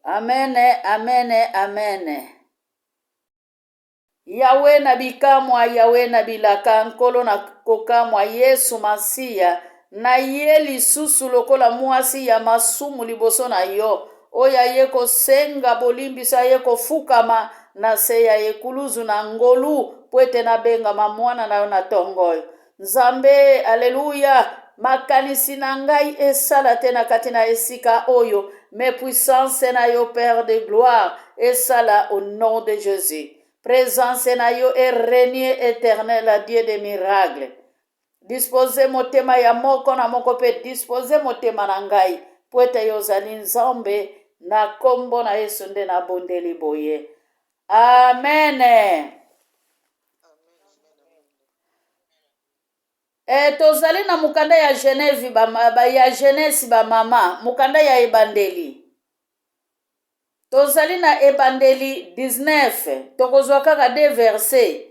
Amen, amen, amen. Yawe na bikamwa, Yawe na bilaka, Nkolo na kokamwa, Yesu Masiya, na ye lisusu lokola mwasi ya masumu liboso na yo, oyo aye kosenga bolimbisi, aye kofukama na se ya ekuluzu na ngolu, mpo ete nabengama mwana na yo na tongo oyo. Nzambe, aleluya, makanisi na ngai esala te na kati na esika oyo, mais puissance na yo, Père de gloire, esala au nom de Jésus. Présence na yo e régner éternel, Dieu de miracle. Dispose motema ya moko na moko mpe dispose motema na ngai mpo ete yo ozali Nzambe. Na nkombo na Yesu nde nabondeli boye, amen. E, tozali na mokanda ya Genève ba, ba, ya Genese bamama, mokanda ya ebandeli. Tozali na ebandeli 19, tokozwa kaka de verse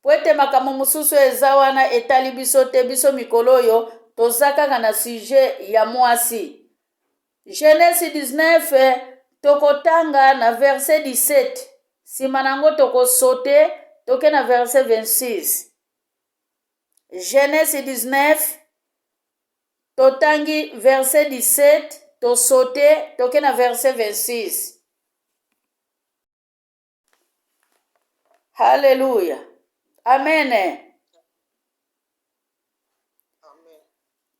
po ete makambo mosusu eza wana etali biso te. Biso mikolo oyo toza kaka na sujet ya mwasi. Genese 19, tokotanga na verset 17, nsima na yango tokosote toke na verset 26. Genese 19, totangi verset 17, tosote toke na verset 26. Haleluya, amen.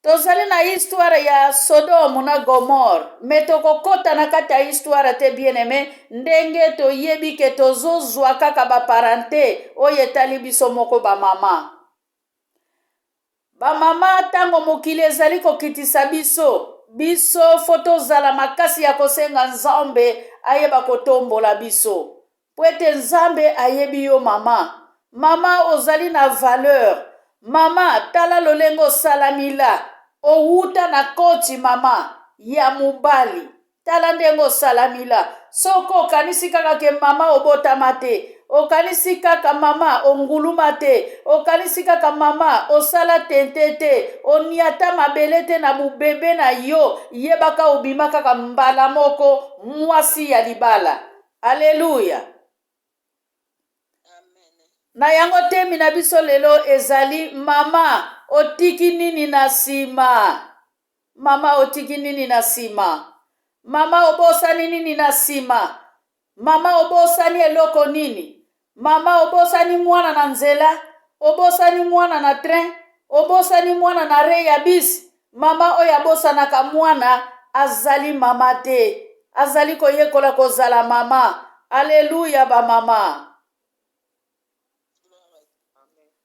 Tozali na histoire ya Sodome na Gomore, me tokokɔta na kati ya histoire te, bien aimé, ndenge toyebi ke tozozwa kaka baparente oyo etali biso moko bamama. Bamama, ntango mokili ezali kokitisa biso, biso fo tozala makasi ya kosenga Nzambe ayeba kotombola biso, po ete Nzambe ayebi yo mama. Mama, ozali na valeur. Mama, tala lolenge osalami la owuta na koti mama ya mobali. Tala ndenge osalami la. Soki okanisi kaka ke mama obotama te, okanisi kaka mama onguluma te, okanisi kaka mama osala tente te, oniata mabele te na bubebe na yo, yebaka obima kaka mbala moko mwasi ya libala. Aleluya. Na yango temi na biso lelo ezali mama otiki nini na nsima? Mama otiki nini na nsima? Mama obosani nini na nsima? Mama obosani eloko nini? Mama obosani mwana na nzela, obosani mwana na train, obosani mwana na re ya bis. Mama oyo abosanaka mwana azali mama te, azali koyekola kozala mama. Aleluya bamama.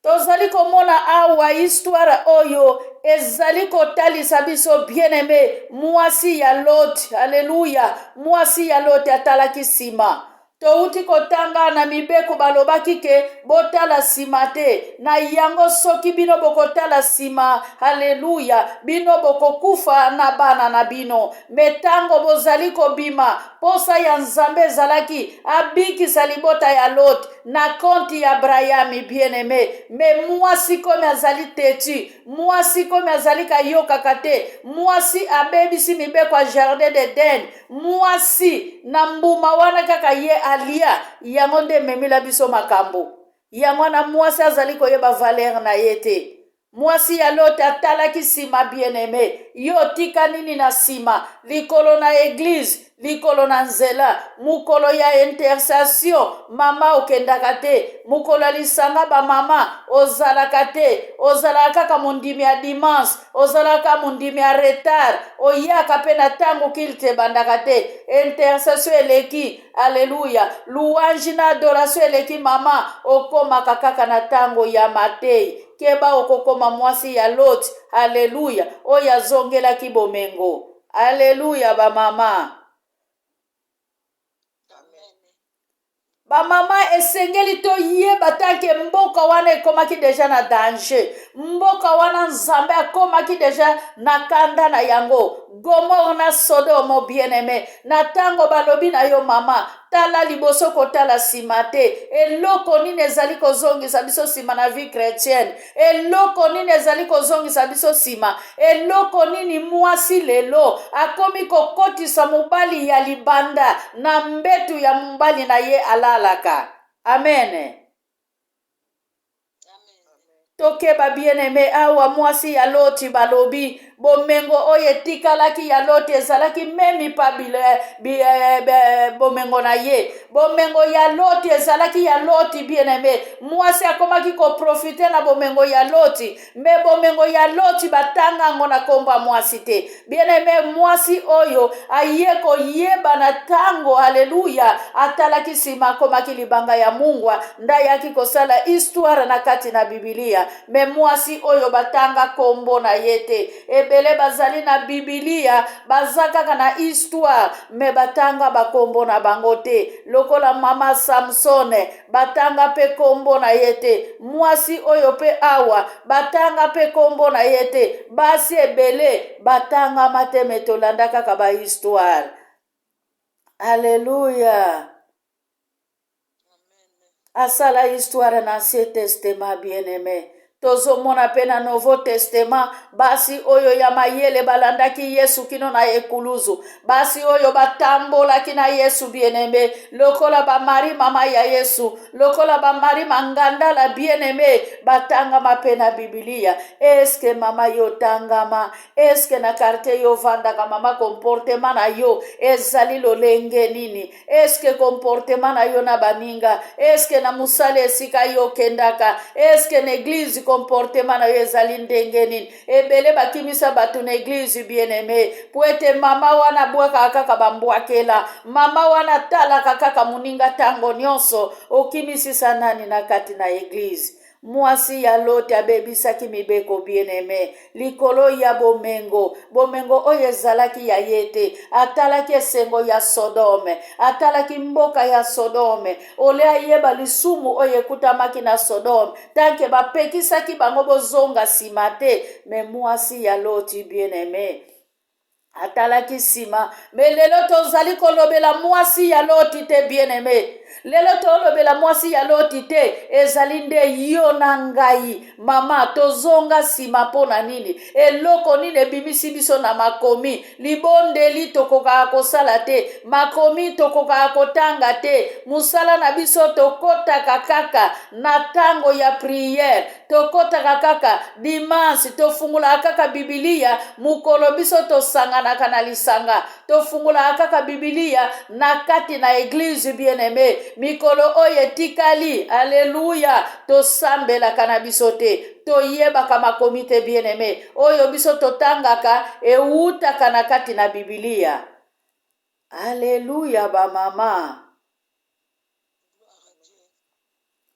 Tozali komona awa histoire oyo ezali kotalisa biso, bien-aimé, mwasi ya Lot. Aleluya, mwasi ya Lot atalaki nsima. Touti kotanga na mibeko, balobaki ke botala nsima te. Na yango soki bino bokotala nsima, aleluya, bino bokokufa na bana na bino. Me ntango bozali kobima, posa ya Nzambe ezalaki abikisa libota ya Lot na konti ya Abrahami, bien-aimé. Me mwasi komi azali tetu, mwasi komi azali kayokaka te, mwasi abebisi mibeko ya jardin d'Eden. Mwasi na mbuma wana kaka ye alia, yango nde ememila biso makambo. Yango wana mwasi azali koyeba valeur na ye te. Mwasi ya Lot atalaki nsima, bien-aimé. Yo tika nini na nsima? Likolo na eglise, likolo na nzela, mokolo ya intercession mama okendaka te, mokolo ya lisanga bamama ozalaka te, ozalaka kaka mondimi ya dimanche, ozalaka mondimi ya retard, oyaka mpe na ntango kilte ebandaka te. Intercession eleki, aleluya, louange na adoration eleki, mama okomaka kaka na ntango ya matei. Keba, okokoma mwasi ya Lot, aleluya, oyo azongelaki bomengo. Aleluya bamama. Bamama, esengeli toyeba tanke mboka wana ekomaki deja na danger. Mboka wana Nzambe akomaki deja na kanda na yango. Gomore na Sodomo, bien-aime. Na ntango balobi na yo mama, tala liboso kotala nsima te. Eloko nini ezali kozongisa biso nsima na vie chrétienne? Eloko nini ezali kozongisa biso nsima? Eloko nini mwasi lelo akomi kokotisa mobali ya libanda na mbetu ya mobali na ye alalaka? Amen. Tokeba bien aime, awa mwasi ya Loti balobi bomengo oyo etikalaki ya Loti ezalaki memi pa bile, bi, eh, be, bomengo na ye. Bomengo ya Loti ezalaki ya Loti bien aime. Mwasi akomaki koprofite na bomengo ya Loti, me bomengo ya Loti batanga yango na kombo ya mwasi te. Bien aime, mwasi oyo aye koyeba na tango, haleluya, atalaki nsima akomaki libanga ya mungwa, nde ayaki kosala histoire na kati na Bibilia. Me mwasi oyo batanga kombo na ye te. Ebele bazali na Bibilia, baza kaka na histoire, me batanga bakombo na bango te. Lokola mama Samsone, batanga mpe kombo na ye te. Mwasi oyo mpe awa batanga mpe kombo na ye te. Basi ebele batangama te, me tolanda kaka ba histoire. Alleluia. Asala histoire na Ancien Testament, bien-aimé. Tozomona mpe na Nouveau Testament basi oyo ya mayele balandaki Yesu kino na ekuluzu, basi oyo batambolaki na Yesu bien-aimé, lokola ba Marie mama ya Yesu, lokola ba Marie mangandala bien-aimé, batangama mpe na Biblia. Eske mama yo tangama? Eske na quartier yo vandaka mama, comportement na yo ezali lolenge nini? Eske comportement na yo na baninga, eske na mosala esika yo okendaka, eske na eglise comportement na yo ezali ndenge nini? Ebele bakimisa bato na eglise bien-aimé, po ete mama wana abwakaka kaka bambwakela, mama wana atalaka kaka moninga ntango nyonso. Okimisisa nani na kati na eglise? Mwasi ya Lote abebisaki mibeko bien-aime likolo ya bomengo, bomengo oyo ezalaki ya ye te. Atalaki esengo ya Sodome, atalaki mboka ya Sodome, ole ayeba lisumu oyo ekutamaki na Sodome, tanke bapekisaki bango bozonga nsima te. Me mwasi ya Loti bien-aime atalaki nsima. Me lelo tozali kolobela mwasi ya Loti te bien-aime. Lelo tolobela mwasi ya Loti te, ezali nde yo na ngai mama. Tozonga nsima mpo na nini? Eloko nini ebimisi biso na makomi? Libondeli tokokaka kosala te, makomi tokokaka kotanga te, mosala na biso tokotaka kaka na ntango ya priere, tokotaka kaka dimanche, tofungolaka kaka Bibilia mokolo biso tosanganaka na lisanga, tofungolaka kaka Bibilia na kati na eglise bien-aime. Mikolo oyo etikali, aleluya, tosambelaka na biso te, toyebaka makomi te bien-aime. Oyo biso totangaka ewutaka na kati na Bibilia. Aleluya bamama.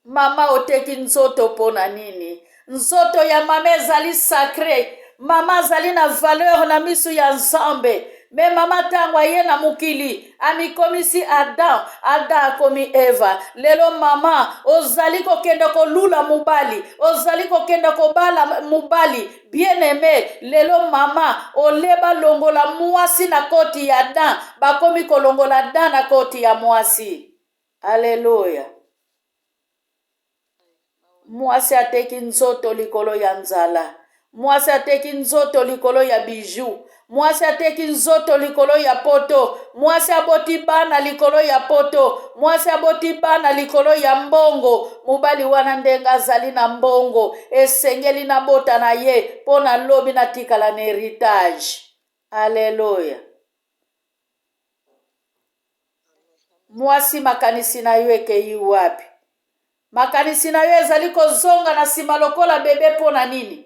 Mama oteki nzoto mpo na nini? Nzoto ya mama ezali sacre. Mama azali na valeur na miso ya Nzambe. Me mama ntango aye na mokili amikomisi Adam, Adam akomi Eva. Lelo mama ozali kokende kolula mobali, ozali kokende kobala mobali. Bien aime, lelo mama ole balongola mwasi na koti ya Adam, bakomi kolongola Adam na koti ya mwasi. Aleluya. Mwasi ateki nzoto likolo ya nzala. Mwasi ateki nzoto likolo ya bijou. Mwasi ateki nzoto likolo ya poto. Mwasi aboti bana likolo ya poto. Mwasi aboti bana likolo ya mbongo. Mobali wana ndenge azali na mbongo, esengeli nabota na ye mpo na lobi natikala na heritage. Aleluya. Mwasi, makanisi na yo ekei wapi? Makanisi na yo ezali kozonga na nsima lokola bebe mpo na nini?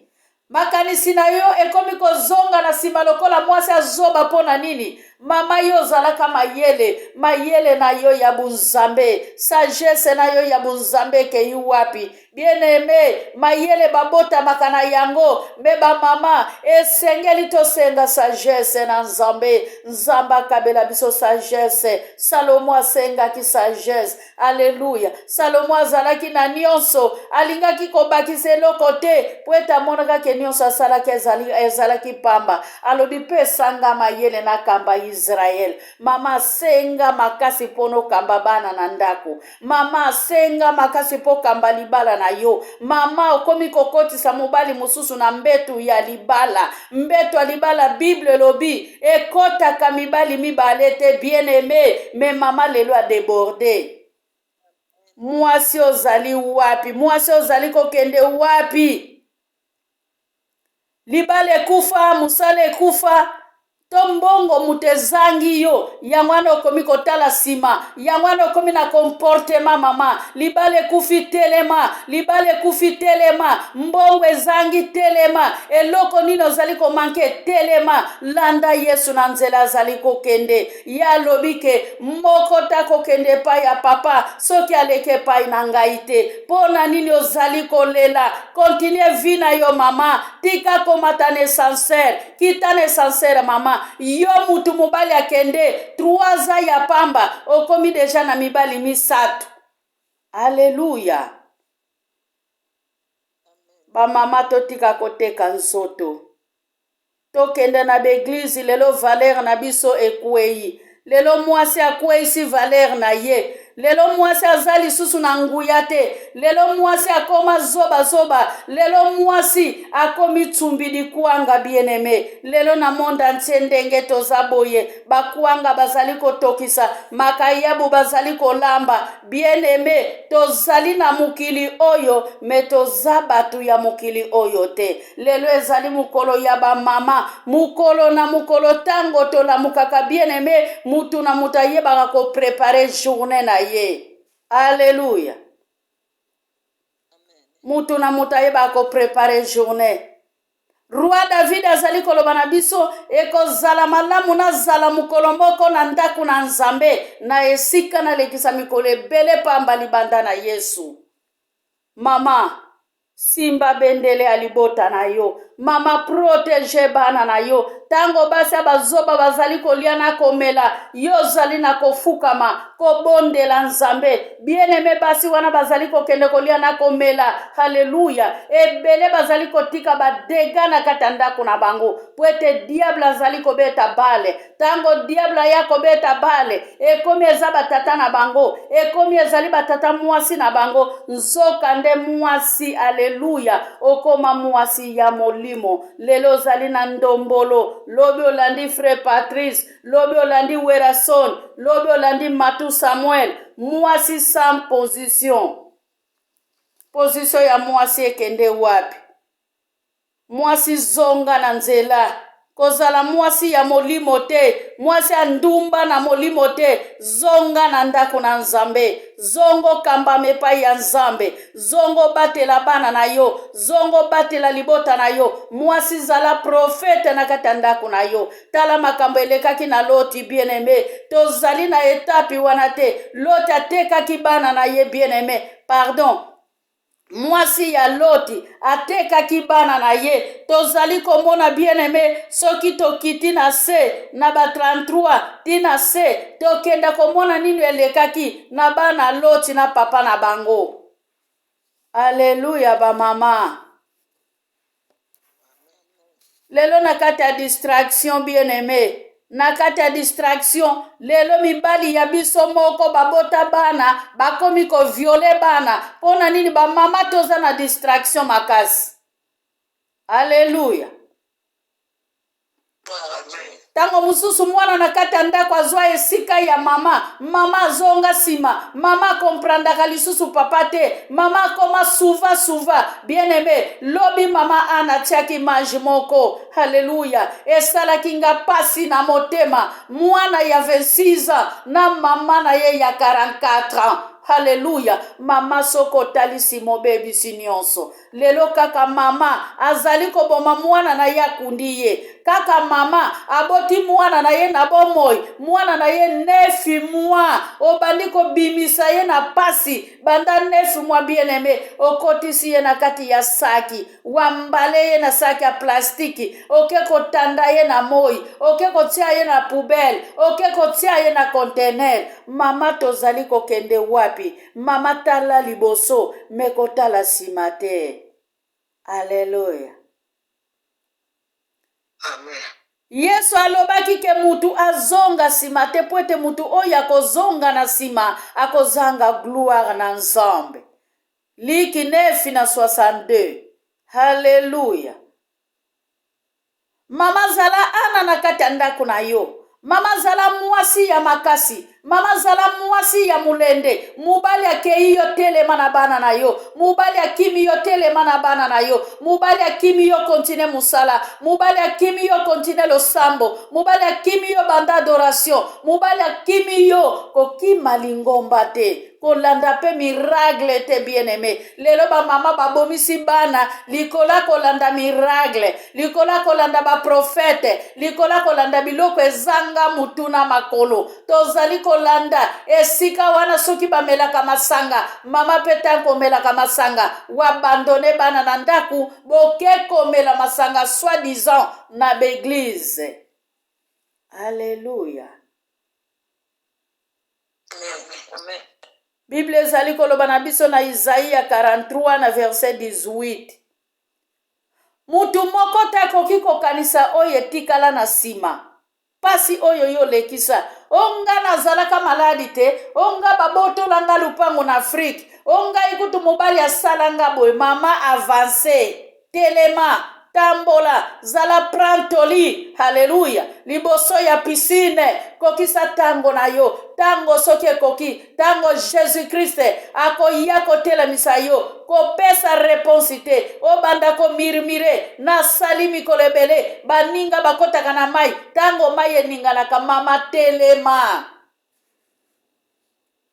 Makanisi na yo ekomi kozonga na nsima lokola mwasi azoba mpo na nini? Mama, yo ozalaka mayele, mayele na yo ya bunzambe, sagesse na yo ya bunzambe ekei wapi? Bien aime, mayele babotamaka na yango, me bamama esengeli tosenga sagesse na Nzambe. Nzambe akabela biso sagesse. Salomo asengaki sagesse. Aleluya. Salomo azalaki na nyonso, alingaki kobakisa eloko te, mpo ete amonaka ke nyonso asalaki ezalaki pamba. Alobi, pesa nga mayele nakamba Israele. Mama, senga makasi mpo nokamba bana na ndako. Mama, senga makasi mpo okamba libala na yo. Mama, okomi kokotisa mobali mosusu na mbetu ya libala. Mbetu ya libala, Bible elobi ekotaka mibali mibale te, bien aime. Me mama lelo adeborde. Mwasi ozali wapi? Mwasi ozali kokende wapi? Libala ekufa, mosala ekufa, to mbongo moto ezangi yo, yango wana okomi kotala nsima, yango wana okomi na comportement mama. Libala ekufi, telema. Libala ekufi, telema. Mbongo ezangi, telema. Eloko nini ozali komanke, telema. Landa Yesu na nzela azali kokende. Ye alobi ke moko te akokende epai ya papa soki aleki epai na ngai te. Mpo na nini ozali kolela? Continue vie na yo mama, tika komata na ascenseur, kita na ascenseur mama. Yo mutu mobali akende 3 ans ya pamba, okomi deja na mibali misato. Aleluya. Bamama totika koteka nzoto. Tokende na baeglize lelo valeur na biso ekwei. Lelo mwasi akweisi valeur na ye. Lelo mwasi aza lisusu na nguya te. Lelo mwasi akoma zoba zoba. Lelo mwasi akomi tsumbi likwanga, bien-aime. Lelo na monde entier ndenge toza boye, bakwanga bazali kotokisa, makayabu bazali kolamba. Bien-aime, tozali na mokili oyo, me toza bato ya mokili oyo te. Lelo ezali mokolo ya bamama, mokolo na mokolo ntango tolamukaka, bien-aime, mutu na mutu ayebaka koprepare journée na ye. Alleluya. Mutu na mutu ayebaka koprepare journée. Roi David azali koloba na biso, ekozala malamu nazala mokolo moko na ndako na Nzambe, na esika nalekisa mikolo ebele pamba libanda na Yesu. Mama, simba bendele ya libota na yo. Mama, protege bana na yo. Tango basi ya bazoba bazali kolia na komela, yo ozali na kofukama kobondela Nzambe. Bien-aime, basi wana bazali kokende kolia na komela, haleluya, ebele bazali kotika badega na kati ya ndako na bango, po ete diable azali kobeta bale. Tango diable aya kobeta bale, ekomi eza batata na bango, ekomi ezali batata mwasi na bango. Nzoka nde mwasi, aleluya, okoma mwasi ya molimo. Lelo ozali na ndombolo, lobi olandi Frère Patrice, lobi olandi Werrason, lobi olandi Matu Samuel. Mwasi sans position. Position ya mwasi ekende wapi? Mwasi zonga na nzela. Kozala mwasi ya molimo te, mwasi ya ndumba na molimo te. Zonga na ndako na Nzambe, zongo okambama epai ya Nzambe, zongo obatela bana na yo, zongo obatela libota na yo. Mwasi zala profete na kati ya ndako na yo. Tala makambo elekaki na Loti, bien-aime. Tozali na etape wana te. Loti atekaki bana na ye, bien-aime. Pardon. Mwasi ya Loti atekaki bana na ye. Tozali komona, bien-aime, soki tokiti na se na ba 33 ti na se, tokenda komona nini elekaki na bana Loti na papa na bango. Alleluia ba mama. Lelo na kati ya distraction, bien-aime, na kati ya distraction, lelo mibali ya biso moko babota bana bakomi koviole bana. Mpo na nini bamama toza na distraction makasi? Alleluia. Ntango mosusu mwana na kati ya ndako azwa esika ya mama, mama azonga nsima, mama akomprendaka lisusu papa te, mama akoma suva suva. Bien-aime, lobi mama Ana atiaki image moko, haleluya, esalaki nga pasi na motema. Mwana ya 26 ans na mama na ye ya 44 ans. Haleluya! Mama, soki otali nsima obebisi nyonso. Lelo kaka mama azali koboma mwana na ye, akundi ye. Kaka mama aboti mwana na ye na bomoi, mwana na ye nefi mwa, obandi kobimisa ye na pasi banda nefi mwa. Bien-aime, okotisi ye na kati ya saki, wambale ye na saki ya plastiki, oke kotanda ye na moi, oke kotia ye na poubelle, oke kotia ye na contener. Mama, tozali kokende wapi? Mama, tala liboso, me kotala nsima te. Aleluya. Amen. Yesu alobaki ke mutu azonga nsima te, mpo ete mutu oyo akozonga na nsima akozanga gloire na Nzambe. Liki 9 na 62. Haleluya. Mama, zala ana na kati ya ndako na yo. Mama, zala mwasi ya makasi. Mama, zala mwasi ya molende. Mobali akei yo, telema na bana na yo. Mobali akimi yo, telema na bana na yo. Mobali akimi yo, continue mosala. Mobali akimi yo, continue losambo. Mobali akimi yo, banda adoration. Mobali akimi yo, kokima lingomba te, kolanda mpe miracle te. Bien aimé, lelo bamama babomisi bana likolo ya kolanda miracle, likolo ya kolanda baprofete, likolo ya kolanda biloko ezanga mutu na makolo. Tozali kolanda esika wana soki bamelaka masanga, mama mpe ntango omelaka masanga, wabandone bana na ndako, boke komela masanga soi disant na ba église. Alleluya. Amen. Bible ezali koloba na biso na Isaia 43 na verset 18: mutu moko te akoki kokanisa oyo etikala na nsima, pasi oyo yo olekisa. O nga nazalaka maladi te, o nga babotola nga lupango na Afrike, o ngai kutu mobali asala nga boye. Mama, avance, telema, tambola, zala prantoli. Haleluya. Liboso ya piscine, kokisa ntango na yo. Ntango soki ekoki, ntango Jésus Krist akoya kotelemisa yo, kopesa réponse te, obanda komurmurer: "Nasali mikolo ebele, baninga bakɔtaka na mai." Ntango mai eninganaka, mama, telema,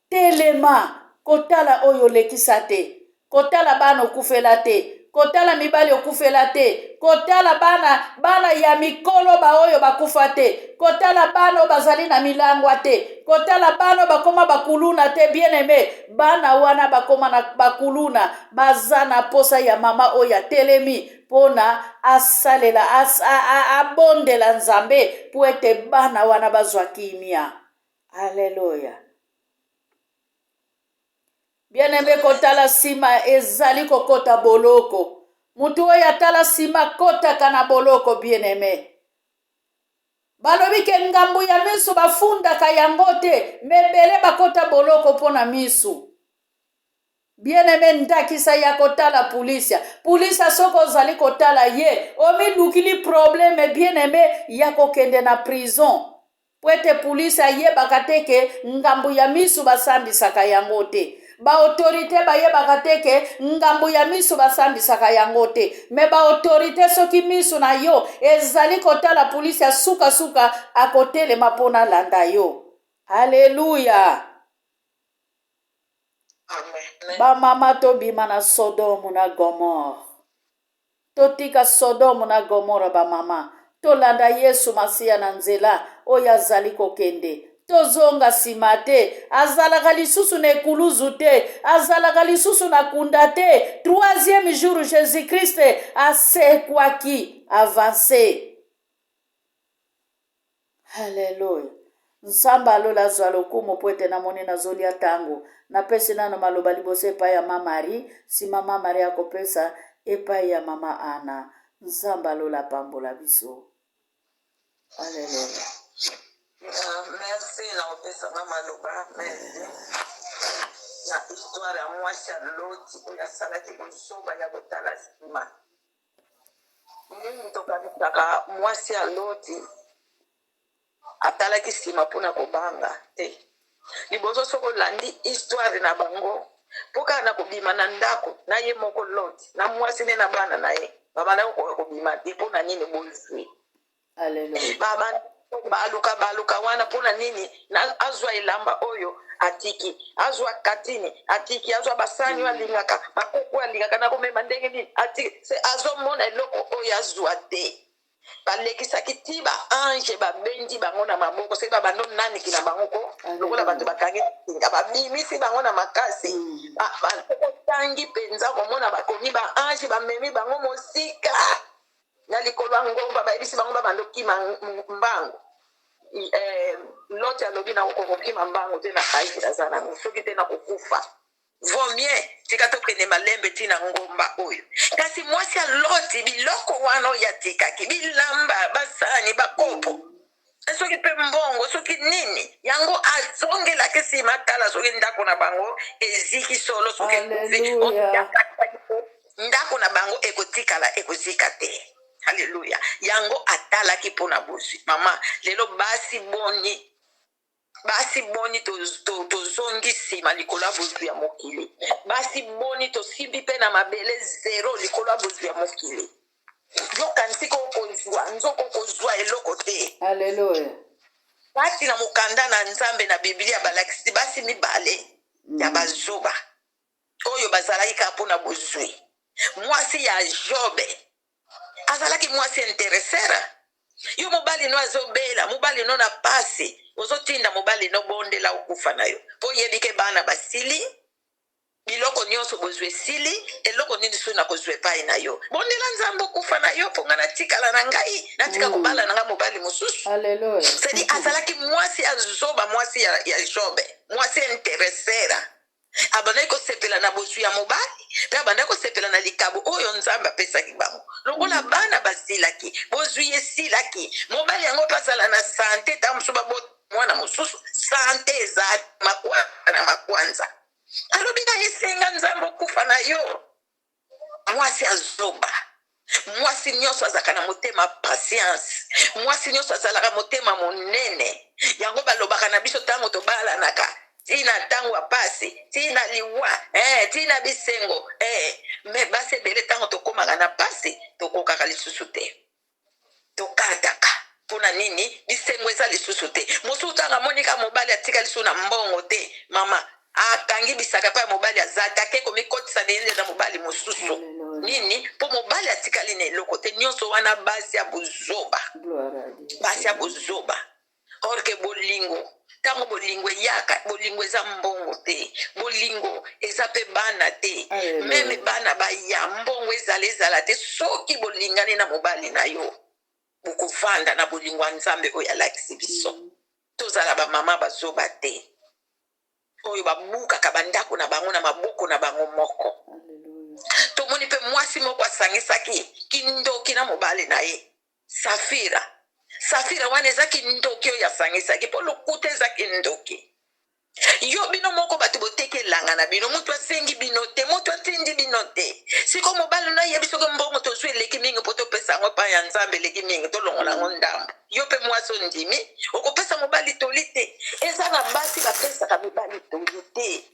telema. Kotala oyo olekisa te, kotala bana okufela te, kotala mibali okufela te, kotala bana, bana ya mikolo baoyo bakufa te, kotala bana oyo bazali na milangwa te, kotala bana oyo bakóma bakuluna te. Bien aimé, bana wana bakóma na bakuluna, baza na posa ya mama oyo atelemi mpona asalela, abondela Nzambe mpo ete bana wana bazwa kimia. Alleluya. Bien-aimé, kotala nsima ezali kokota boloko. Motu oyo atala nsima akotaka na boloko. Bien-aimé, balobi ke ngambo ya miso bafundaka yango te, mebele bakota boloko mpo na miso. Bien-aimé, ndakisa ya kotala pulisia. Pulisia, soki ozali kotala ye, omilukili problème, bien-aimé, ya kokende na prison, po ete polisi ayebaka te ke ngambo ya miso basambisaka yango te. Ba autorité bayebaka te ke ngambo ya miso basambisaka yango te. Me ba autorité, soki miso na yo ezali kotala polisi ya sukasuka, akotelema mpo na alanda yo. Aleluya. Amen. Bamama, tobima na Sodomu na Gomore. Totika Sodomu na Gomora. Bamama, tolanda Yesu Masiya na nzela oyo azali kokende. Tozonga nsima te. Azalaka lisusu na ekuluzu te, azalaka lisusu na kunda te. Troisième jour, Jésus Christ asekwaki. Avance. Halleluya. Nzambe alola azwa lokumu, po ete namoni nazolia ntango. Napesi nano maloba liboso epai ya ma Marie, nsima ma Marie akopesa epai ya mama Ana. Nzambe alola apambola biso. Alleluya. Merci na kopesanga maloba. Merci na histoire ya mwasi ya Loti oyo asalaki bozoba ya kotala nsima. Mingi tokanisaka mwasi ya Loti atalaki nsima mpona kobanga te. Liboso, soki olandi histoire na bango, mpo kaka na kobima na ndako na ye moko Lot na mwasi nde na bana na ye, babandaki kokoka kobima te. Mpo na nini? Bozwi Alleluya. babanda. Baluka baluka wana mpona nini? Na azwa elamba oyo atiki, azwa katini atiki, azwa basani oyo alingaka, bakoko oyo alingaka, na komema ndenge nini atiki. Se azomona eloko oyo azwa te. Balekisaki ti ba ange babendi bango na maboko, soki babando naniki na bango ko lokola bato bakangi singa, babimisi bango na makasi. Otangi mpenza komona bakomi ba ange bamemi bango mosika na likolo ya ngomba, bayebisi bango babanda okima mbangu. Lote alobi na kokokima mbangu te na age naza nango, soki te nakokufa, vaut mieux tika tokende malembe ntina ngomba oyo. Kasi mwasi ya Loti, biloko wana oyo atikaki, bilamba, basani, bakopo, soki mpe mbongo, soki nini, yango azongelaki nsima tala soki ndako na bango eziki solo, soki ekufi, ndako na bango ekotikala ekozika te. Alleluya. Yango atalaki mpona bozwi. Mama, lelo basi boni, basi boni tozongi nsima likolo ya bozwi ya mokili? Basi boni tosimbi mpe na mabele zero likolo ya bozwi ya mokili? Yokanisi kokozwa nzoko, kozwa eloko te. Alleluya. Kati na mokanda na Nzambe, na Biblia, balakisi basi mibale ya bazoba oyo bazalaki kaka mpona bozwi. Mwasi ya Jobe azalaki mwasi interessée. Yo mobali no azobela, mobali no na pasi, ozotinda mobali no bondela okufa na yo, mpo oyebi ke bana basili, biloko nyonso bozwi esili, eloko nini soki nakozwa epai na yo? Bondela Nzambe okufa na yo, mpo ngai natikala na ngai, natika kobala na ngai mobali mosusu. Alleluya. C'est-à-dire azalaki mwasi ya zoba, mwasi ya Jobe, mwasi interessée. Abandaki kosepela na bozwi ya mobali mpe abandaki kosepela na likabo oyo Nzambe apesaki bango. Lokola bana basilaki, bozwi esilaki, mobali yango mpe azala na santé, ntango mosusu babota mwana mosusu, santé eza makwanza na makwanza, alobi na esenga Nzambe okufa na yo. Mwasi azoba. Mwasi nyonso azalaka na motema patience, mwasi nyonso azalaka motema monene. Yango balobaka na biso ntango tobalanaka, ntina ntango ya pasi, ntina liwa, ntina bisengo. Mais basi ebele, ntango tokomaka na pasi, tokokaka lisusu te, tokataka. Mpona nini? Bisengo eza lisusu te. Mosusu ntango amonika mobali atika lisusu na mbongo te, mama akangi bisaka epai ya mobali, aza te, ake komikotisa nde na mobali mosusu. Nini? Mpo mobali atikali na eloko te. Nyonso wana basi ya bozoba, basi ya bozoba. Or que bolingo, ntango bolingo eyaka, bolingo eza mbongo te, bolingo eza mpe bana te. Même bana baya, mbongo ezala ezala te, soki bolingani na mobali na yo, bokovanda na bolingo ya Nzambe oyo alakisi biso. Tozala bamama bazoba te oyo babukaka bandako na bango na maboko na bango moko. Tomoni mpe mwasi moko asangisaki kindoki na mobali na ye, Safira. Safira wana eza kindoki oyo asangisaki, mpo lokuta eza kindoki. Yo bino moko bato boteki elanga na bino, moto asengi bino te, moto atindi bino te. Siko mobali no ayebi soki mbongo tozwi eleki mingi mpo topesa yango epai ya Nzambe, eleki mingi, tolongola yango ndambo. Yo mpe mwasi ondimi, okopesa mobali toli te. Eza na basi bapesaka mibali toli te.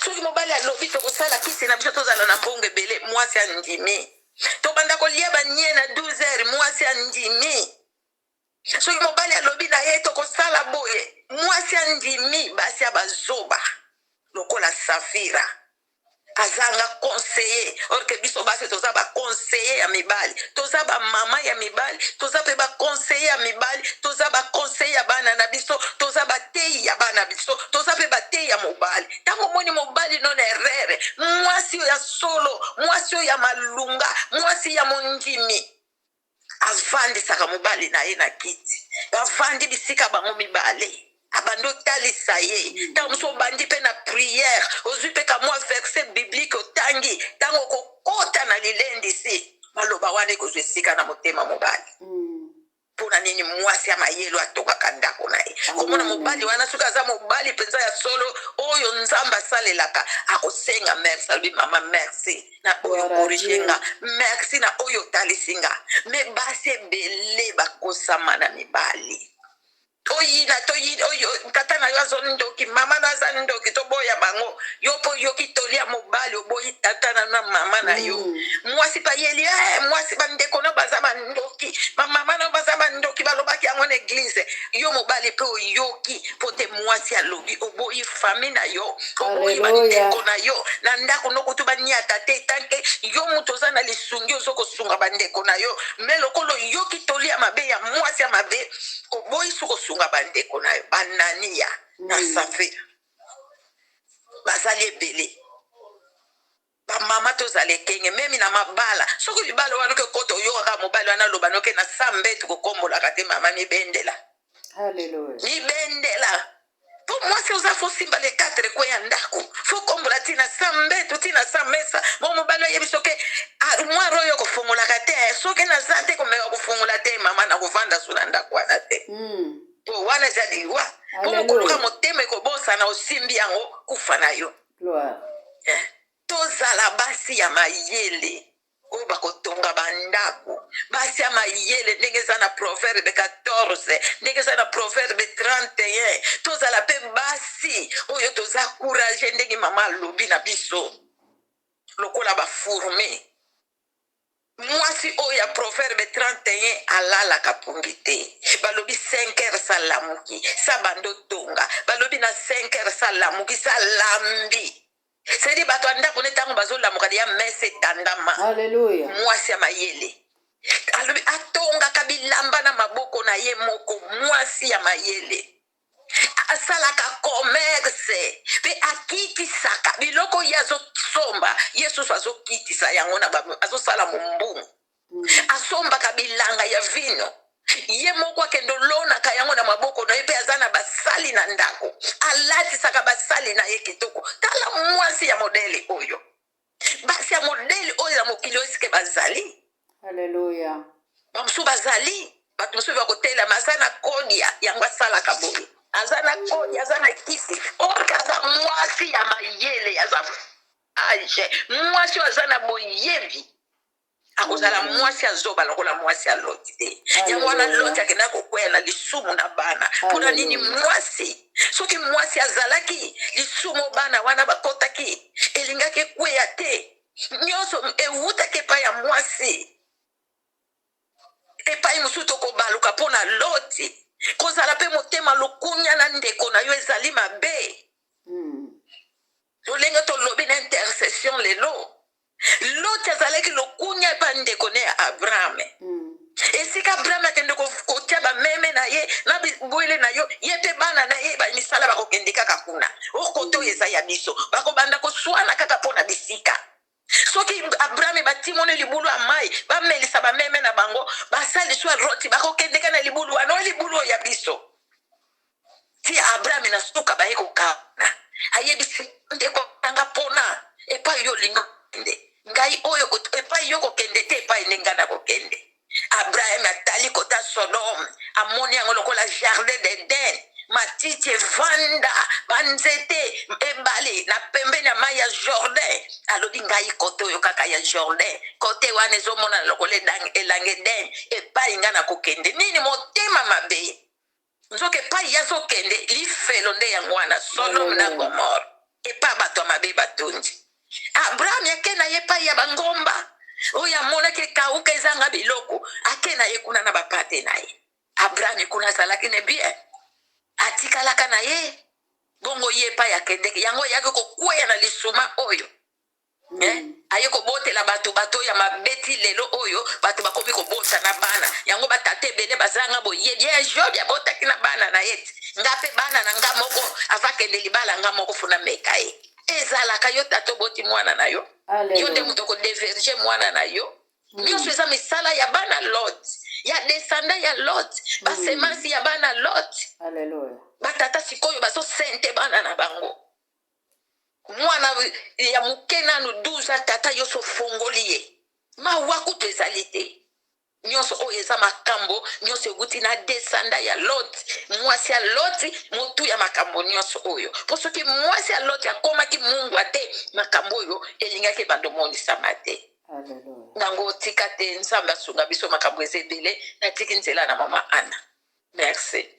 Soki mobali alobi tokosala kisi na biso, tozala na mbongo ebele, mwasi andimi. Tobanda kolia banie na 12 heures, mwasi andimi. Soki mobali alobi na ye tokosala boye, mwasi andimi. Basi ya bazoba lokola Safira azanga conseiller. Or que biso basi toza baconseiller ya mibali, toza bamama ya mibali, toza mpe baconseiller ya mibali, toza baconseiller ya bana na biso, toza bateyi ya bana biso, toza mpe bateyi ya mobali. Ntango omoni mobali no na erreur, mwasi oyo ya solo, mwasi oyo ya malunga, mwasi ya mondimi avandisaka mobali na ye na kiti, bavandi bisika bango mibale, abandi otalisa ye. Ntango mosusu obandi mpe na prière, ozwi mpe kamwa verset biblique otangi. Ntango okokota na lilendisi, maloba wana ekozwa esika na motema mobali. Mpona nini? Mwasi ya mayelo atongaka ndako na ye. Komona mobali wana, soki aza mobali mpenza ya solo oyo Nzambe asalelaka, akosenga merci, alobi: "Mama, merci na oyo corriger nga, merci na oyo otalisi nga." Mais basi ebele bakosama na mibali. Toyina, toyina oyo tata na yo azo ndoki, mama na aza ndoki, toboya bango. yango. Yo mpo oyoki toli ya mobali, oboyi tata na na mama na yo. Mwasi bayeli eh, mwasi bandeko na baza bandoki, bamama na baza bandoki, balobaki yango na eglize. Yo mobali mpe oyoki mpo te mwasi alobi, oboyi famille na yo, oboyi bandeko na yo na ndako nokutu baniata te, tanke yo moto oza na lisungi, ozo kosunga bandeko na yo. Me lokola oyoki toli ya mabe ya mwasi ya mabe, oboyi su kosunga bandeko na yo. Banania na Safira bazali ebele. Bamama, tozala ekenge memi na mabala. Soki libala wana oke kota, oyokaka mobali wana aloba noke na sa mbetu kokombolaka te. Mama, mibendela, mibendela, mpo mwasi oza fo simba le quatre coins ya ndako, fo kombola ntina sa mbetu, ntina sa mesa. Bo mobali oyebi soki armoire oyo kofungolaka te, soki naza te, komeka kofungola te. Mama, na kovanda so na ndako wana te, po wana eza liwa. Mpo mokoluka motema ekobosana, osimbi yango, kufa na yo. Eh? Tozala basi ya mayele oyo bakotonga bandako, basi ya mayele ndenge eza na Proverbe 14, ndenge eza na Proverbe 31. Tozala mpe basi oyo toza courage, ndenge mama alobi na biso, lokola bafourmis. Mwasi oyo ya Proverbe 31 alalaka pongi te. Balobi 5 heures salamuki, sa bando tonga. Balobi na 5 heures salamuki, salambi sedi bato ya ndako nde ntango bazolamuka ya mesa etandama. Mwasi ya mayele alobi atongaka bilamba na maboko na ye moko. Mwasi ya mayele asalaka commerce mpe akitisaka biloko ye azosomba, ye susu azokitisa yango na azosala mombungu. Asombaka bilanga ya vino, ye moko akende olonaka yango na maboko na ye, mpe aza na basali na ndako, alatisaka basali na ye kitoko. Tala mwasi ya modele oyo, basi ya modele oyo na mokili oyo esike bazali. Bamosusu bazali, bato mosusu bakotelama, aza na kodia yango, asalaka boye, aza na kodia, aza na kisi orke. Aza mwasi ya mayele, aza age, mwasi oyo aza na boyebi. Akozala mwasi azoba lokola mwasi ya Loti te. Yango wana Loti akendaka kokwea na lisumu na bana. Mpona nini? Mwasi, soki mwasi azalaki lisumu, bana wana bakotaki, elingaki ekweya te. Nyonso ewutaki epai ya mwasi. Epai mosusu tokobaluka mpo na Loti. Kozala mpe motema lokunya na ndeko na yo ezali mabe. Lolenge tolobi na intercession lelo, Loti azalaki lokunya epai ndeko ne ya Abrahame. Esika Abraham akende kotia bameme na ye na bwele na yo, ye mpe bana na ye bamisala bakokende kaka kuna. Okoto oyo eza ya biso, bakobanda koswana kaka mpo na bisika. Soki Abraham batimoni libulu ya mai, bamelisa bameme na bango, basali swa roti, bakokende kaka na libulu wana, oyo libulu oyo ya biso. Ti Abraham na suka baye kokana, ayebisi ndeko nanga mpona epai yo olingi kokende, ngai oyo epai yo kokende te, epai nde ngai nakokende. Abraham atali kota Sodome, amoni yango lokola jardin d'Eden, matiti evanda, banzete, ebale na pembeni ya mai ya Jordan. Alobi ngai kote oyo kaka ya Jordan, kote wana ezomonana lokola elanga Eden, epai ngai nakokende. Nini? Motema mabe. Nzoka epai ye azokende, lifelo nde yango wana, Sodome na Gomore, epai bato ya mabe batondi. Abraham ake na ye epai ya bangomba oyo amonaki ekauka, ezanga biloko. Ake na ye kuna na bapate na ye. Abraham kuna azalaki ne bien, atikalaka na ye bongo. Ye epai akendeki, yango ayaki kokweya na lisuma oyo. Eh? Aye kobotela bato, bato ya mabe. Ti lelo oyo bato bakomi kobota na bana yango, batata ebele bazanga boyebi. Ye Job abotaki na bana na ye ti nga mpe bana na nga moko avakende libala, nga moko funa meka ye. Ezalaka yo tata oboti mwana na yo, yo nde moto okodévierger mwana na yo. Nyonso eza misala ya bana Lot, ya descendant ya Lot, basemasi ya bana Lot. Batata sikoyo bazosente bana na bango. Mwana ya moke nanu 12 ans, tata nyonso ofongoli ye, mawa kutu ezali te. Nyonso oyo eza makambo nyonso ewuti na descendant ya Lot, mwasi ya Lot, motu ya makambo nyonso oyo. Mpo soki mwasi ya Lot akomaki mungwa te, makambo oyo elingaki ebanda omonisama te. Nango tika te Nzambe asunga biso, makambo eza ebele. Natiki nzela na mama Ana, merci.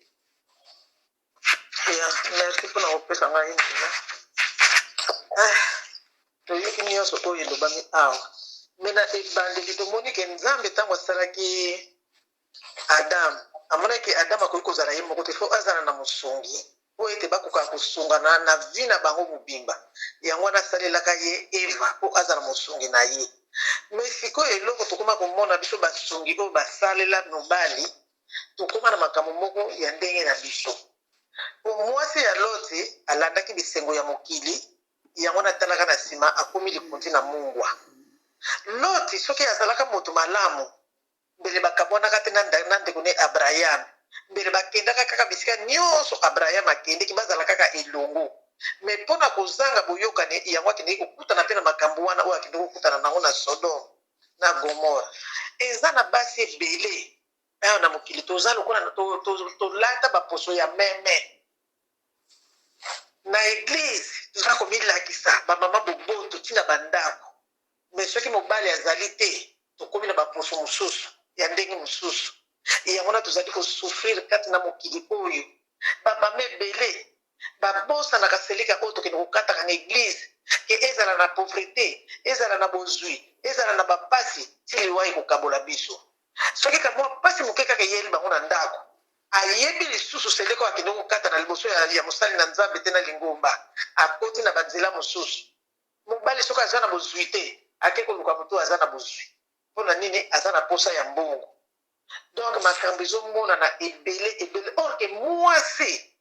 Ya, merci mpona kopesa ngai nzela. Ah, toyoki nyonso oyo elobami awa. Me na ebandeli tomoni ke Nzambe ntango asalaki Adam, amonaki Adam akoki kozala ye moko te, fo azala na mosungi mpo ete bakoka kosungana na vie na bango mobimba. Yango wana asalelaka ye Eva mpo azala mosungi na ye. Me sikoyo eloko tokoma komona biso basungi oyo basalela mobali, tokoma na makambo moko ya ndenge na biso. Mpo mwasi ya Loti alandaki bisengo ya mokili, yango wana atalaka na nsima, akomi likonzi na mungwa. Loti soki azalaka moto malamu, mbele bakabwanaka te na ndeko ne Abraham, mbele bakendaka kaka bisika nyonso Abraham akendeki, bazala kaka elongo. Me mpo na kozanga boyokani, yango akendeki kokutana mpe na makambo wana oyo akendeki kokutana nango na Sodome na Gomore. Eza na basi ebele awa na mokili, toza lokola tolata baposo ya meme. Na eglize toza komilakisa bamama boboto ntina bandako, me soki mobali azali te, tokomi na baposo mosusu ya ndenge mosusu. Yango wana tozali kosouffrir kati na mokili oyo. Bamama ebele babosanaka seleka oyo tokende kokataka na eglize, ke ezala na pauvreté, ezala na bozwi, ezala na bapasi, ti liwa ekokabola biso. Soki kamwa mpasi moke kaka eyeli bango na ndako, ayebi lisusu seleka oyo akende kokata na liboso ya mosali na Nzambe te na lingomba, akoti na banzela mosusu. Mobali soki aza na bozwi te, ake koluka moto aza na bozwi. Mpo na nini? Aza na posa ya mbongo. Donc makambo ezomonana ebele ebele. Or ke mwasi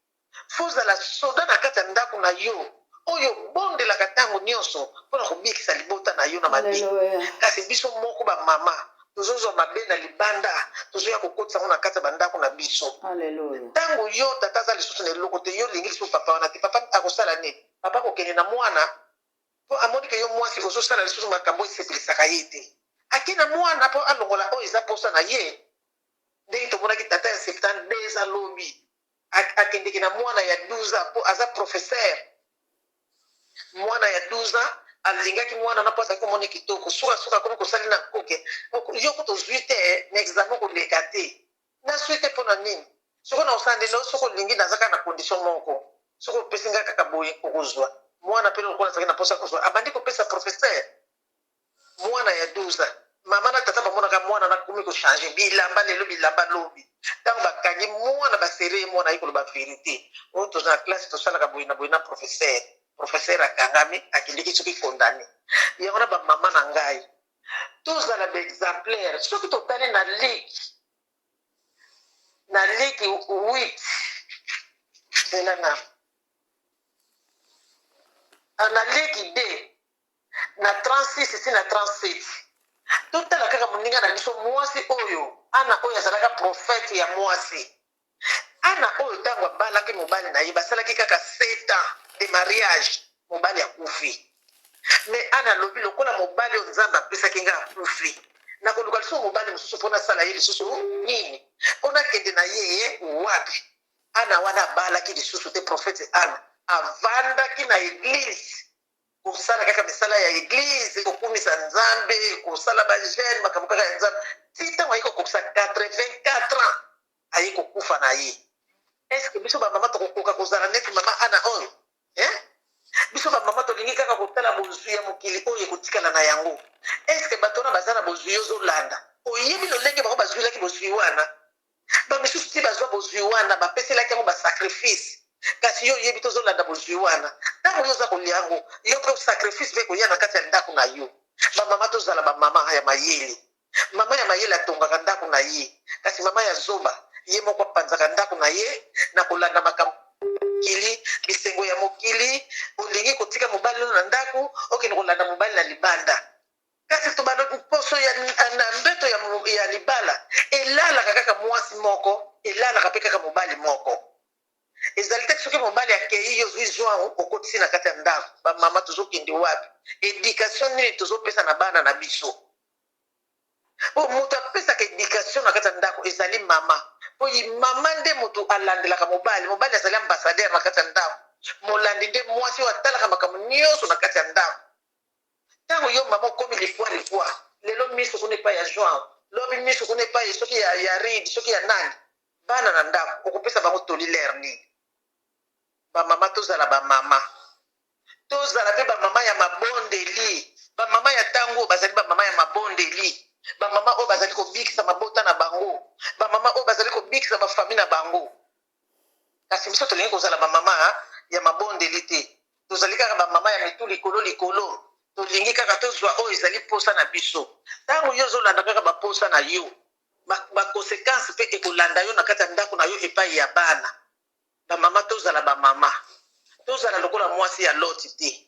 fozala soda na kati ya ndako na yo, oyo obondelaka ntango nyonso mpona kobikisa libota na yo na mabe. Kasi biso moko bamama tozozwa mabe na libanda, tozoya kokotisa yango na kati ya bandako na biso. Ntango yo tata aza lisusu na eloko te, yo olingi lisusu papa wana te, papa akosala nini? Papa akokende na mwana, mpo amoni ke yo mwasi ozosala lisusu makambo esepelisaka ye te. Ake na mwana mpo alongola oyo eza posa na ye. Ndenge tomonaki tata ya 72 alobi akendeki na mwana ya 12 ans mpo aza professeur. Mwana ya 12 ans alingaki mwana na mpo azalaki komona kitoko. Sukasuka akomi kosali na nkoke: yo ko tozwi te na examen, koleka te, nazwi te mpo na nini? Soki na osala ndenge soki olingi, naza kaka na condition moko: soki opesi ngai kaka boye, okozwa. Mwana mpe lokola azalaki na mposa kozwa, abandi kopesa professeur. Mwana ya 12 ans, mama na tata bamonaka mwana nakomi kochange bilamba lelo, bilamba lobi. Ntango bakangi mwana, basere ye, mwana ayi koloba vérité: oyo toza na classe, tosalaka boye na boye na professeur. Professeur akangami, akendeki soki condamné. Yango na bamama na ngai, tozala baexemplaire. Soki totali na Luc 8, zela na Luc 2 na 36 si na 37, totala kaka moninga na biso mwasi oyo Ana, oyo azalaka prophète ya mwasi. Ana oyo, ntango abalaki mobali na ye, basalaki kaka 7 ans de mariage, mobali akufi. Me Ana alobi: lokola mobali oyo Nzambe apesaki ngai akufi, nakoluka lisusu mobali mosusu mpo nasala ye lisusu nini? Mpo nakende na ye wapi? Ana wana abalaki lisusu te. Prophète Ana avandaki na eglize, kosala kaka misala ya eglize, kokumisa Nzambe, kosala bajeûne, makambo kaka ya Nzambe, ti ntango aye kokokisa 84 ans, aye kokufa na ye. Est-ce biso bamama tokokoka kozala neti mama Ana oyo, eh? Biso bamama tolingi kaka kotala bozwi ya mokili oyo ekotikala na yango. Est-ce bato wana baza na bozwi yo ozolanda, oyebi lolenge bango bazwilaki bozwi wana? Bamisusu ti bazwa bozwi wana, bapeselaki yango basacrifice. Kasi yo oyebi, tozolanda bozwi wana. Ntango yo oza kolia yango, yo mpe sacrifice mpe koya na kati ya ndako na yo. Bamama, tozala bamama ya mayele. Mama ya mayele atongaka ndako na ye, kasi mama ya zoba, ye moko apanzaka ndako na ye na kolanda makambo mokili, bisengo ya mokili. Olingi kotika mobali oyo na ndako, okende kolanda mobali na libanda. Kasi tobanda poso ya na mbeto ya libala elalaka kaka mwasi moko, elalaka mpe kaka mobali moko. Ezali te soki mobali akei, yo ozwi joint, okotisi na kati ya ndako. Bamama, tozokende wapi? Éducation nini tozopesa na bana na biso? Po moto apesaka éducation na kati ya ndako ezali mama, po mama nde moto alandelaka mobali. Mobali azali ambassadeur na kati ya ndako, molandi nde mwasi oyo atalaka makambo nyonso na kati ya ndako. Ntango yo mama okomi likwa likwa, lelo miso kuna epai ya joint, lobi miso kuna epai soki ya ride, soki ya nani, bana na ndako okopesa bango toli lere nini? Bamama, tozala bamama. Tozala mpe bamama ya mabondeli. Bamama ya ntango oyo bazali bamama ya mabondeli, bamama oyo bazali kobikisa mabota na bango, bamama oyo bazali kobikisa bafami na bango. Kasi biso tolingi kozala bamama ya mabondeli te. Tozali kaka bamama ya mitu likolo likolo. Tolingi kaka tozwa oyo ezali mposa na biso. Ntango yo ozolanda kaka baposa na yo, baconsequence mpe ekolanda yo na kati ya ndako na yo epai ya bana. Bamama, tozala bamama. Tozala lokola mwasi ya Loti te.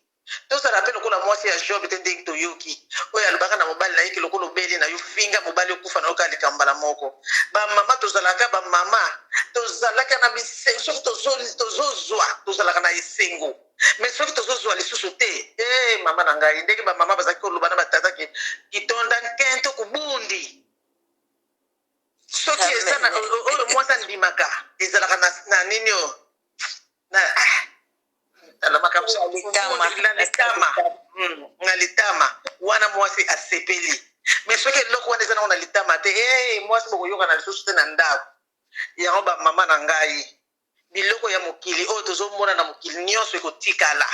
Tozala mpe lokola mwasi ya Job te, ndenge toyoki oyo alobaka na mobali na ye ke lokola obeli na yo, finga mobali, okufa na yo kaka likambo mbala moko. Bamama, tozalaka bamama, tozalaka na bisengo soki tozozwa, tozalaka na esengo. Mais soki tozozwa lisusu te, eh, mama na ngai, ndenge bamama bazalaki koloba na batata ke kitonda nkento kubundi. Soki eza na oyo mwasi andimaka, ezalaka na, na nini oyo na ah, tala makambo na litama, na litama wana mwasi asepeli. Mais soki eloko wana eza nango na litama te, e mwasi bokoyokana lisusu te na ndako yango. Bamama na ngai, biloko ya mokili oyo tozomona na mokili nyonso ekotikala,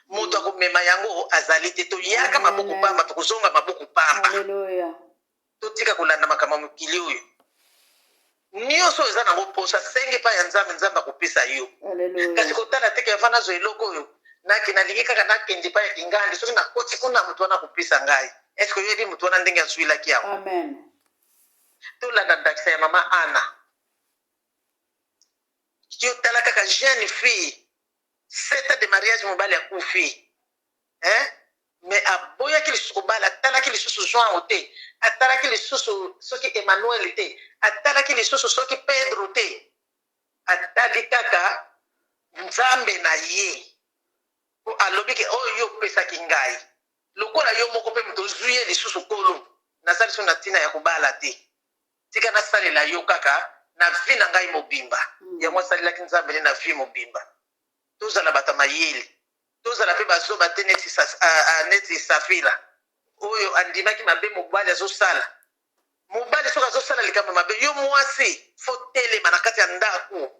moto akomema yango azali te. Toyaka maboko pamba, tokozonga maboko pamba. Totika kolanda makambo ya mokili oyo. Nyonso oyo eza nango mposa, senge epai ya Nzambe, Nzambe akopesa yo. Kasi kotala te ke avant nazwa eloko oyo, nake nalingi kaka nakende epai ya kingandi, soki nakoti kuna, moto wana akopesa ngai. Est-ce oyebi moto wana ndenge azwilaki yango? Amen. Tolanda ndakisa ya mama Ana. Yo tala kaka jeune fille, 7 ans de mariage, mobali akufi, hein? Mais aboyaki lisusu kobala, atalaki lisusu Joao te, atalaki lisusu soki Emmanuel te, atalaki lisusu soki Pedro te, atali kaka Nzambe na ye, po alobi ke oyo yo opesaki ngai, lokola yo moko mpe moto ozwi ye lisusu, Kolo, naza lisusu na ntina ya kobala te, tika nasalela yo kaka na vie na ngai mobimba. Yango asalelaki Nzambe nde na vie mobimba. Tozala bato ya mayele, tozala mpe bazoba te neti Safira oyo andimaki mabe mobali azosala. Mobali soki azosala likambo mabe, yo mwasi faut telema na kati ya ndako,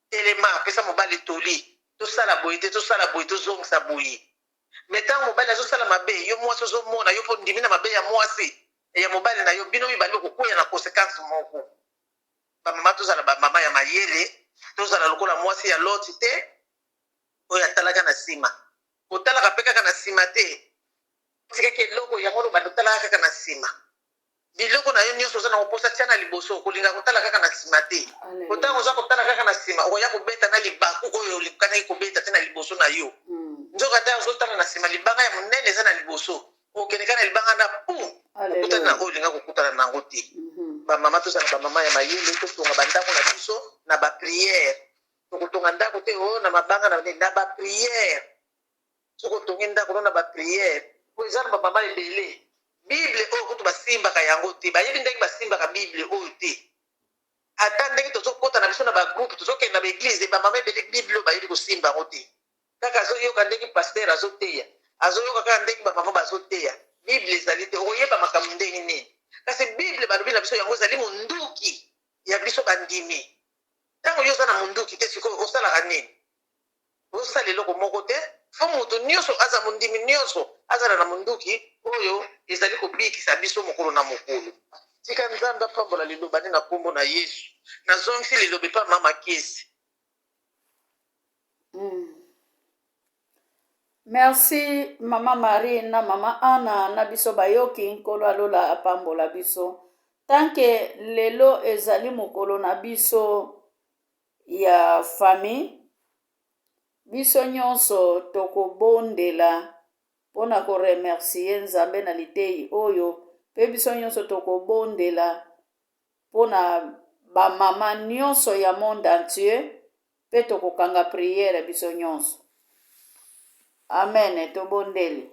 telema, apesa mobali toli: tosala boye te, tosala boye, tozongisa boye. Mais ntango mobali azosala mabe, yo mwasi ozomona, yo mpo ndimi na mabe ya mwasi ya mobali na yo, bino mibale bokokwea na conséquence moko. Bamama, tozala bamama ya mayele, tozala lokola mwasi ya Loti te oyo atalaka na nsima. Kotalaka mpe kaka na nsima te, tikaki eloko yango loba, totalaka kaka na nsima. Biloko na yo nyonso oza na koposa, tia na liboso. Kolinga kotala kaka na nsima te. Ntango oza kotala kaka na nsima, okoya kobeta na libaku oyo olikanaki kobeta te na liboso na yo. Nzoka nde ozotala na nsima, libanga ya monene eza na liboso, okende kaka na libanga na pu okutani na oyo olinga kokutana na yango te. Bamama, tozala bamama ya mayele, totonga bandako na biso na baprière. Tokotonga ndako te oyo na mabanga, na nini, na baprière. Soki otongi ndako no na baprière, po eza na bamama ebele, Bible oyo kutu basimbaka yango te, bayebi ndenge basimbaka Bible oyo te. Ata ndenge tozokɔta na biso na bagroupe, tozokende na baéglise, bamama ebele Bible oyo bayebi kosimba yango te. Kaka azoyoka ndenge pasteur azoteya, azoyoka kaka ndenge bamama bazoteya, Bible ezali te, okoyeba makambo ndenge nini? Kasi Bible, balobi na biso, yango ezali monduki ya biso bandimi. Ntango yo oza na monduki te, sikoyo osalaka nini? Osala eloko moko te. Faut moto nyonso aza mondimi, nyonso azala na monduki oyo ezali kobikisa biso mokolo na mokolo. Tika Nzambe apambola liloba nde na nkombo na Yesu. Nazongisi liloba epa mama Kesi. Merci mama Marie na mama Ana na biso bayoki. Nkolo alola apambola biso. Tanke lelo ezali mokolo na biso ya famille, biso nyonso tokobondela mpona koremercier Nzambe na litei oyo, mpe biso nyonso tokobondela mpona bamama nyonso ya monde entier, mpe tokokanga prière biso nyonso. Amen. Tobondeli.